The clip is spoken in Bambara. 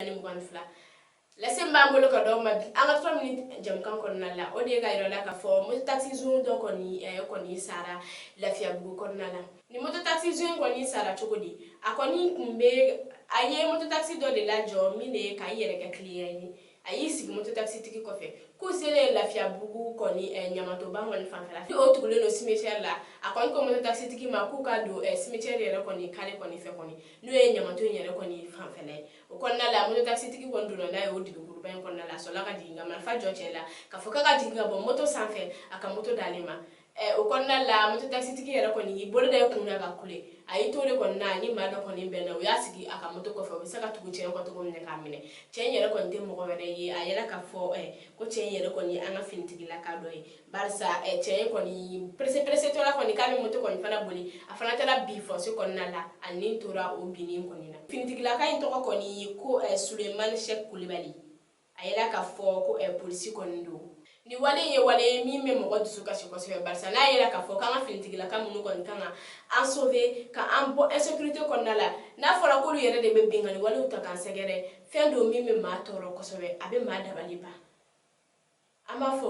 2022. Lase min b'an bolo ka d'aw ma bi an ka 3 minutes jamukan kɔnɔna la, o de ye ka yira la k'a fɔ moto taxi zon dɔ kɔni kɔni sara Lafiyabugu kɔnɔna la. Ni moto taxi zon kɔni sara cogo di? A kɔni tun bɛ, a ye moto taxi dɔ de lajɔ min de ye k'a yɛrɛ kɛ client ye. A y'i sigi moto taxi tigi kɔfɛ k'u selen Lafiyabugu kɔni Ɲamatoba kɔni fanfɛla, o tugulen don cimetière la. A kɔni ko moto taxi tigi ma k'u ka don cimetière yɛrɛ kɔni kare kɔni fɛ kɔni, n'o ye Ɲamato in yɛrɛ kɔni fanfɛla ye. O kɔnɔna la, moto taxi tigi kɔni donna n'a ye o dibikuruba in kɔnɔna la. A sɔrɔla ka jigin ka marifa jɔ cɛ la k'a fɔ k'a ka jigin ka bɔ moto sanfɛ, a ka moto d'ale ma. O kɔnɔna la, moto taxi tigi yɛrɛ kɔni y'i bolo da i kun na ka kule. A y'i to de kɔni na, ni maa dɔ kɔni bɛnna, u y'a sigi a ka moto kɔfɛ, u bɛ se ka tugu cɛ in kɔ cogo min na k'a minɛ. Cɛ in yɛrɛ kɔni tɛ mɔgɔ wɛrɛ ye, a yɛrɛ k'a fɔ ko cɛ in yɛrɛ kɔni ye an ka finitigilaka dɔ ye, barisa cɛ in kɔni pressé pressé tɔla kɔni k'a bɛ moto kɔni fana boli, a fana taara bin fosse kɔnɔna la, a ni tora o binni kɔni na. Finitigilaka in tɔgɔ kɔni ye ko Sulemani Sɛki Kulibali. A yɛrɛ k'a fɔ ko polisi kɔni don. Ni wale ye wale ye min bɛ mɔgɔ dusu kasi kosɛbɛ, barisa n'a yɛrɛ k'a fɔ k'an ka finitigilaka minnu kɔni kan ka an sauver, ka an bɔ insécurité kɔnɔna la, n'a fɔra k'olu yɛrɛ de bɛ binkanni walew ta k'an sɛgɛrɛ, fɛn don min bɛ maa tɔɔrɔ kosɛbɛ, a bɛ maa dabali ban. An b'a fɔ